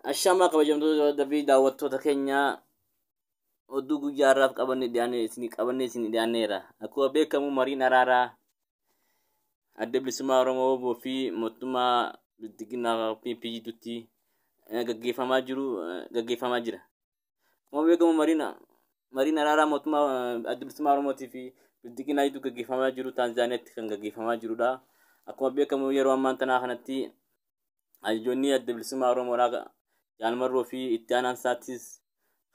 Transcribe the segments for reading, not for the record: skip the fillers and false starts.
Ashamaa kabajamtoota fi daawwattoota keenya, oduu guyyaa har'aaf qabannee dhiyaanne isinii qabannee isinii dhiyaanneera. Akkuma beekamu, mariin araaraa Adda Bilisummaa Oromoo WBO fi mootummaa Bilxiginnaa PP gidduutti gaggeeffamaa jiru gaggeeffamaa jira. Akkuma beekamu, mariin araaraa mootummaa Adda Bilisummaa Oromootii fi Bilxiginnaa gidduu gaggeeffamaa jiru Taanzaaniyaatti kan gaggeeffamaa jirudha. Akkuma beekamu, yeroo ammaan tanaa kanatti ajajoonni Adda Bilisummaa Oromoodhaa, Jaal Marroo fi itti aanaan isaattis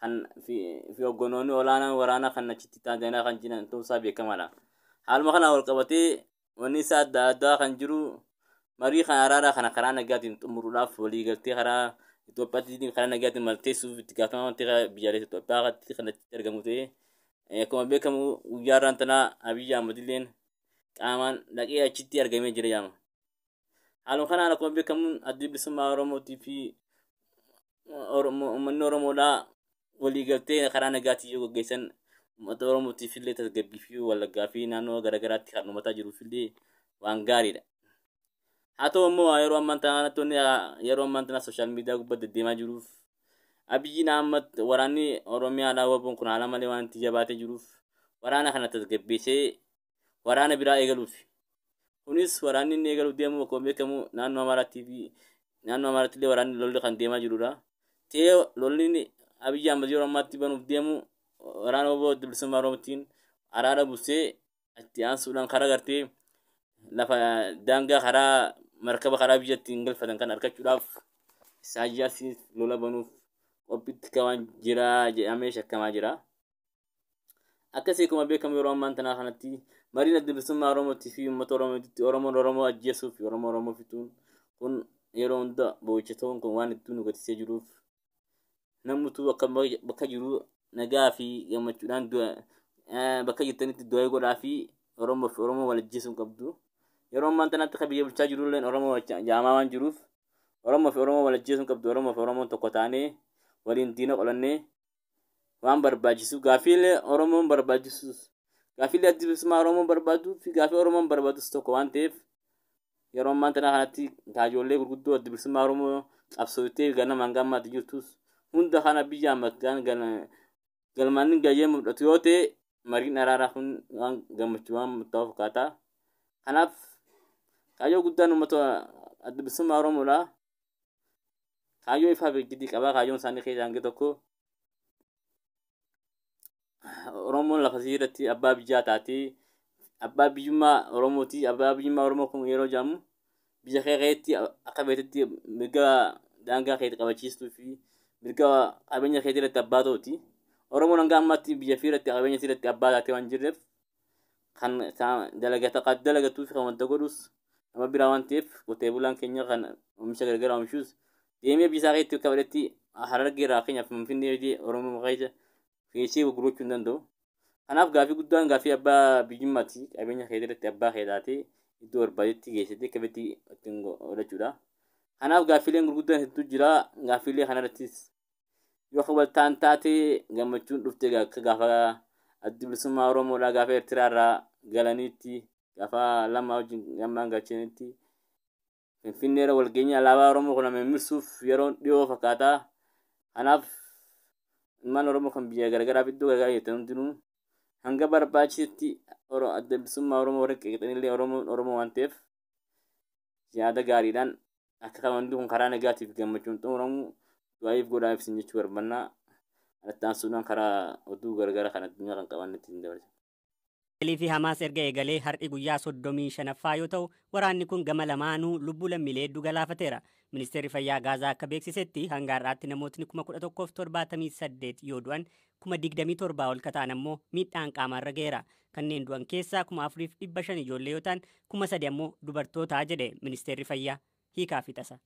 kan fi hogganoonni olaanaan waraanaa kan achitti Taanzaaniyaa kan jiran ta'uusaa beekamaadha. Haaluma kanaan wal qabatee wanni isaa adda addaa kan jiru, marii kan araaraa kana karaa nagaatiin xumuruudhaaf waliigaltee karaa Itoophiyaatti karaa nagaatiin malteessuuf itti gaafatamaa biyyaalessa Itoophiyaatti kan achitti argamu ta'ee, akkuma beekamu guyyaa har'aan tanaa Abiyyi Ahmad illeen qaamaan dhaqee achitti argamee jira jedhama. Haaluma kanaan, akkuma beekamu, Addi Bilisummaa Oromootii fi uummanni Oromoodhaa waliigaltee karaa nagaatiin yoo gaggeessan, uummata Oromootiif illee tasgabbii fi Wallaggaa fi naannoo garaagaraatti kan uummataa jiruuf illee waan gaariidha. Haa ta'u immoo, yeroo ammaan tanaa yeroo ammaan tanaa social media gubbaa deddeemaa jiruuf, Abiyyiin Ahmad waraanni Oromiyaadhaa WBOn kun haala malee waan itti jabaatee jiruuf, waraana kana tasgabbeessee waraana biraa eegaluuf. Kunis waraanni inni eegaluuf deemu, akkuma beekamu, naannoo Amaaraattii fi naannoo Amaaraatti illee waraanni lolli kan deemaa jirudha. Ta'ee lolli Abiyyi Ahmad yeroo ammaatti banuuf deemu, waraana WBO Adda Bilisummaa Oromootiin araara buusee, itti aansuudhaan karaa gartee lafa daangaa karaa markaba karaa biyyatti hin galfatan kan argachuudhaaf Isaayyaasiif lola banuuf qophiitti kan jira jedhamee shakkamaa jira. Akkasii akkuma beekamu, yeroo ammaan tanaa kanatti mariin Adda Bilisummaa Oromootii fi uummata Oromootitti Oromoon Oromoo ajjeesuu fi Oromoo Oromoo fixuun kun yeroo hunda boo'icha ta'uun kun waan hedduu nu gaddisiisee jiruuf, namutu bakka bakka jiru nagaa fi gammachuudhaan bakka jirtanitti du'aa godhaa fi Oromoo fi Oromoo wal ajjeesuu hin qabdu. Yeroo ammaan tanatti kan biyya bulchaa jiru illee Oromoo jaamaa waan jiruuf, Oromoo fi Oromoo wal ajjeesuu hin qabdu. Oromoo fi Oromoon tokko taanee waliin diina qolannee waan barbaachisu, gaaffiilee Oromoon barbaachisus, gaaffiilee Adda Bilisummaa Oromoon barbaaduu fi gaaffii Oromoon barbaadus tokko waan ta'eef, yeroo ammaan tanaa kanatti taajoollee gurguddoo Adda Bilisummaa Oromoo qabsooftee ganama hanga ammaatti jirtus hunda kana biyya ammattaan galmaan gayyee mul'atu yoo ta'e, mariin araaraa kun waan gammachuu waan ta'u fakkaata. Kanaaf kaayyoo guddaan uummata Adda Bilisummaa Oromoodha. Kaayyoo ifaa fi gidii qabaa. Kaayyoon isaanii keessaa hangi tokko, Oromoon lafa isii irratti abbaa biyyaa taatee, abbaa biyyummaa Oromooti. Abbaa biyyummaa Oromoo kun yeroo jedhamu, biyya kee keessatti akka beektetti mirga daangaa keetti qabachiistuu fi mirga qabeenya keetii irratti abbaa ta'uti. Oromoon hanga ammaatti biyya fi irratti qabeenya isii irratti abbaa taatee waan jirreef, kan dalagata kan dalagatuu fi kan wanta godhus nama biraa waan ta'eef, qotee bulaan keenya kan oomisha garagaraa oomishus deemee biyya isaa keessatti akka fedhetti Harargee irraa keenyaaf Finfinnee Oromoo keessa geessee gurgurachuu hin danda'u. Kanaaf gaaffii guddaan gaaffii abbaa biyyummaati. Qabeenya kee irratti abbaa kee taatee iddoo barbaadetti geessitee akka feetti ittiin godhachuudha. Kanaaf gaaffiileen gurguddaan hedduu jira. Gaaffiilee kanarrattis yoo akka waltaan taate gammachuun dhufte, akka gaafa Addi Bilisummaa Oromoodhaa gaafa Eertiraa irraa galaniitti, gaafa lama wajjin gammaan galchanitti, Finfinneerra walgeenye alaabaa Oromoo kun mirmirsuuf yeroon dhiyoo fakkaata. Kanaaf ilmaan Oromoo kan biyya garagaraa fi iddoo garagaraa jirtan hundinuu, hanga barbaachisetti Adda Bilisummaa Oromoo warra qeeqxanillee, Oromoon Oromoo waan ta'eef, yaada gaariidhaan akka wanti kun karaa nagaatiif gammachuun xumuramu du'aa'iif godhaa ibsin jechuu barbaannaa. Alatti aansuudhaan karaa oduu garagaraa kan addunyaa kan qabannetti hin dabarsa. Israa'elii fi Hamaas erga eegalee har'i guyyaa 35ffaa yoo ta'u, waraanni kun gama lamaanuu lubbuu lammiilee hedduu galaafateera. Ministeerri Fayyaa Gaazaa akka beeksisetti, hanga har'aatti namootni 11,078 yoo du'an, 27,000 ol ta'an ammoo miidhaan qaamaarra ga'eera. Kanneen du'an keessaa 4,500 ijoollee yoo ta'an, 3,000 ammoo dubartoota jedhe ministeerri fayyaa. Hiikaa fi tasa.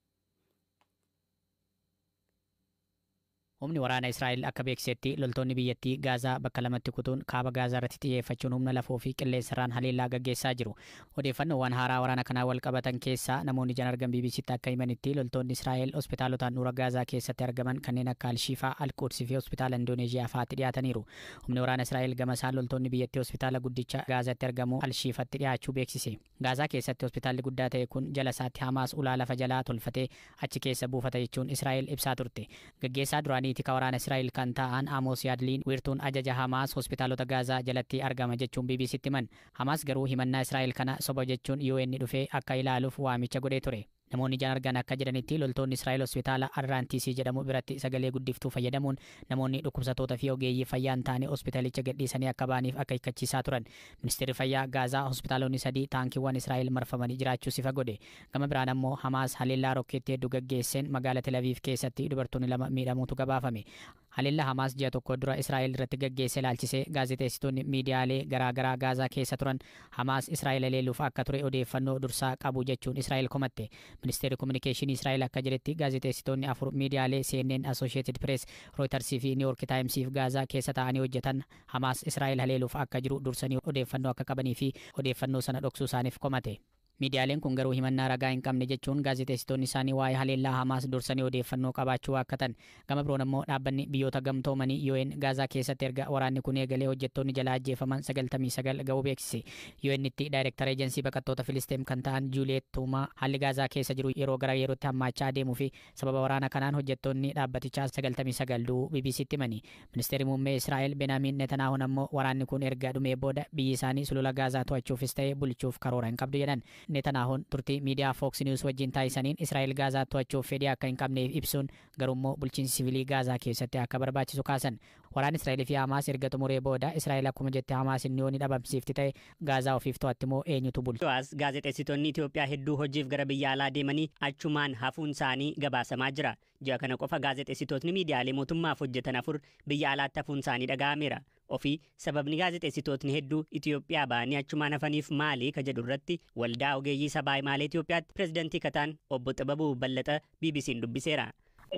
Humni waraana Israa'el akka beeksisetti loltoonni biyyattii Gaazaa bakka lamatti kutuun kaaba Gaazaa irratti xiyyeeffachuun humna lafoo fi qilleensarraan haleellaa gaggeessaa jiru. Odeeffannoowwan haaraa waraana kanaa wal qabatan keessaa namoonni ijaan argan BBCtti akka himanitti loltoonni Israa'el hospitaalota handhuura Gaazaa keessatti argaman kanneen akka Alshiifaa, Alquds fi hospitaala Indooneeziyaa fa'aatti dhiyaataniiru. Humni waraana Israa'el gama isaan loltoonni biyyattii hospitaala guddicha Gaazaatti argamu Alshiifatti dhiyaachuu beeksise. Gaazaa keessatti hospitaalli guddaa ta'e kun jala isaatti Hamaas ulaa lafa jalaa tolfatee achi keessa buufata jechuun Israa'el ibsaa turte. Gaggeessaa duraanii tika waraana Israa'el kan ta'an Amos Yaadliin wiirtuun ajaja Hamaas hospitaalota Gaazaa jalatti argama jechuun BBCtti himan. Hamaas garuu himannaa Israa'el kana soba jechuun UN dhufee akka ilaaluuf waamicha godhee ture. Namoonni ijaan argan akka jedhanitti loltoonni Israa'el hospitaala Arraantiisii jedhamu biratti sagalee guddiftuu fayyadamuun namoonni dhukkubsattoota fi ogeeyyii fayyaa hin taane hospitaalicha gadhiisanii akka ba'aniif akeekkachiisaa turan. Ministeerri fayyaa Gaazaa hospitaalonni sadii taankiiwwan Israa'el marfamanii jiraachuu ifa godhe. Gama biraan ammoo Hamaas haleellaa rokkeetti hedduu gaggeesseen magaalaa Tel Aviv keessatti dubartoonni lama miidhamuutu gabaafame. Haleellaa Hamaas ji'a tokko dura Israa'el irratti gaggeesse ilaalchisee gaazexeessitoonni miidiyaalee garaagaraa Gaazaa keessa turan Hamaas Israa'el haleeluuf akka ture odeeffannoo dursaa qabu jechuun Israa'el komatte. Ministeerri Kominikeeshinii Israa'el akka jedhetti gaazexeessitoonni afur miidiyaalee CNN, Associated Press, Reuters fi New York Timesiif Gaazaa keessa taa'anii hojjetan Hamaas Israa'el haleeluuf akka jiru dursanii odeeffannoo akka qabanii fi odeeffannoo sana dhoksuu isaaniif komate. Miidiyaaleen kun garuu himannaa ragaa hin qabne jechuun gaazexeessitoonni isaanii waa'ee haleellaa Hamaas dursanii odeeffannoo qabaachuu waakkatan. Gama biroon ammoo dhaabbanni biyyoota gamtoomanii UN Gaazaa keessatti erga waraanni kun eegalee hojjettoonni jalaa ajjeefaman 99 ga'uu beeksise. UN'tti daayirektara eejensii baqattoota Filisteem kan ta'an Juliet Tuumaa haalli Gaazaa keessa jiru yeroo gara yerootti hammaachaa adeemuu fi sababa waraana kanaan hojjettoonni dhaabbatichaa 99 du'uu BBCtti himani. Ministeerri muummee Israa'el Benaamin Netanaahuun ammoo waraanni kun erga dhumee booda biyyi isaanii sulula Gaazaa to'achuufis ta'e bulchuuf karoora hin qabdu jedhan. Netanaahuun turtii miidiyaa Fox News wajjin taasisaniin Israa'el Gaazaa to'achuuf fedhii akka hin qabneef ibsuun garuummoo bulchiinsi siviilii Gaazaa keessatti akka barbaachisu kaasan. Waraanni Israa'el fi Hamaas erga xumuree booda Israa'el akkuma jette Hamaas inni yoo ni dhabamsiifti ta'e Gaazaa ofiif to'atti moo eenyutu bulcha? Yo'aas gaazexeessitoonni Itoophiyaa hedduu hojiif gara biyya alaa deemanii achumaan hafuun isaanii gabaasamaa jira. Ji'a kana qofa gaazexeessitootni miidiyaalee mootummaaf hojjetan afur biyya alaatti hafuun isaanii dhaga'ameera. Ofii sababni gaazexeessitootni hedduu Itoophiyaa ba'anii achumaan hafaniif maali ka jedhu irratti waldaa ogeeyyii sabaa himaalee Itoophiyaatti pirezidantii kataan obbo Xibabuu Ballaxa BBC'n dubbiseera.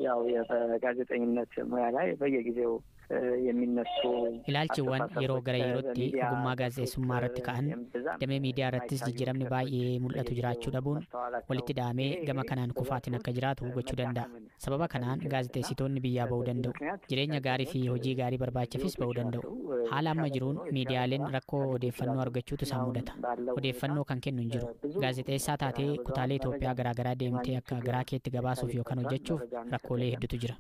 ያው በጋዜጠኝነት ሙያ ላይ በየጊዜው የሚነሱ Ilaalchiiwwan yeroo gara yerootti ogummaa gaazexeessummaa irratti ka'an damee miidiyaa irrattis jijjiiramni baay'ee mul'atu jiraachuu dhabuun walitti dha'amee gama kanaan kufaatiin akka jiraatu gochuu danda'a. Sababa kanaan gaazexeessitoonni biyyaa ba'uu danda'u. Jireenya gaarii fi hojii gaarii barbaachafis ba'uu danda'u. Haala amma jiruun miidiyaaleen rakkoo odeeffannoo argachuutu isaan mudata. Odeeffannoo kan kennu hin jiru. Gaazexeessaa taatee kutaalee Itoophiyaa garaagaraa deemtee akka garaa keetti gabaasuuf yookaan hojjechuuf rakkoolee hedduutu jira.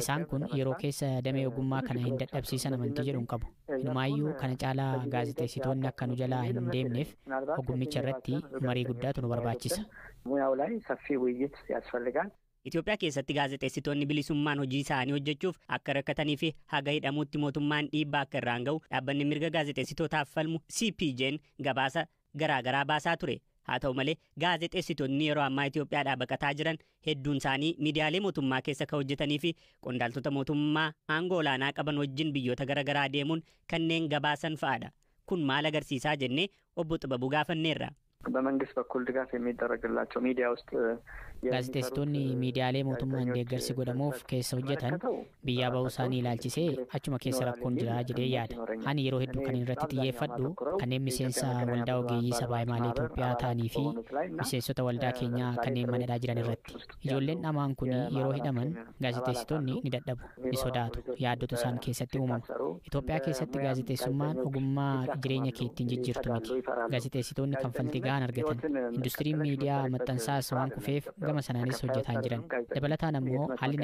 Isaan kun yeroo keessa damee ogummaa kana hin dadhabsiisan amantii jedhu hin qabu. Inumaayyuu kana caalaa gaazexeessitoonni akka nu jalaa hin deemneef ogummicha irratti marii guddaatu nu barbaachisa. ሙያው ላይ ሰፊ ውይይት ያስፈልጋል። Itoophiyaa keessatti gaazexeessitoonni bilisummaan hojii isaanii hojjechuuf akka rakkatanii fi haga hidhamuutti mootummaan dhiibbaa akka irraan ga'u dhaabbanni mirga gaazexeessitootaaf falmu CPJ'n gabaasa garaagaraa baasaa ture. Haa ta'u malee gaazexeessitoonni yeroo ammaa Itoophiyaadhaa baqataa jiran hedduun isaanii miidiyaalee mootummaa keessa kan hojjetanii fi qondaaltota mootummaa aangoo olaanaa qaban wajjin biyyoota garaagaraa deemuun kanneen gabaasan fa'aadha. Kun maal agarsiisaa jennee obbo Xibabuu gaafanneerra. በመንግስት በኩል ድጋፍ የሚደረግላቸው ሚዲያ ውስጥ Gaazexeessitoonni miidiyaalee mootummaan deeggarsi godhamuuf keessa hojjetan biyyaa ba'uu isaanii ilaalchisee achuma keessa rakkoon jira jedhee yaada. Ani yeroo hedduu kan irratti xiyyeeffadhu kanneen miseensa waldaa ogeeyyii sabaa himaalee Itoophiyaa ta'anii fi miseensota waldaa keenyaa kanneen manadhaa jiran irratti. Ijoolleen dhamaan kun yeroo hidhaman gaazexeessitoonni ni dadhabu, ni sodaatu, yaaddotu isaan keessatti uumama. Itoophiyaa keessatti gaazexeessummaan ogummaa jireenya kee ittiin jijjiirtu miti. Gaazexeessitoonni kanfaltii gahaan argatan. Industiriin miidiyaa maxxansaas waan kufeef gama sanaanis hojjetaa hin jiran. Dabalataan ammoo haalli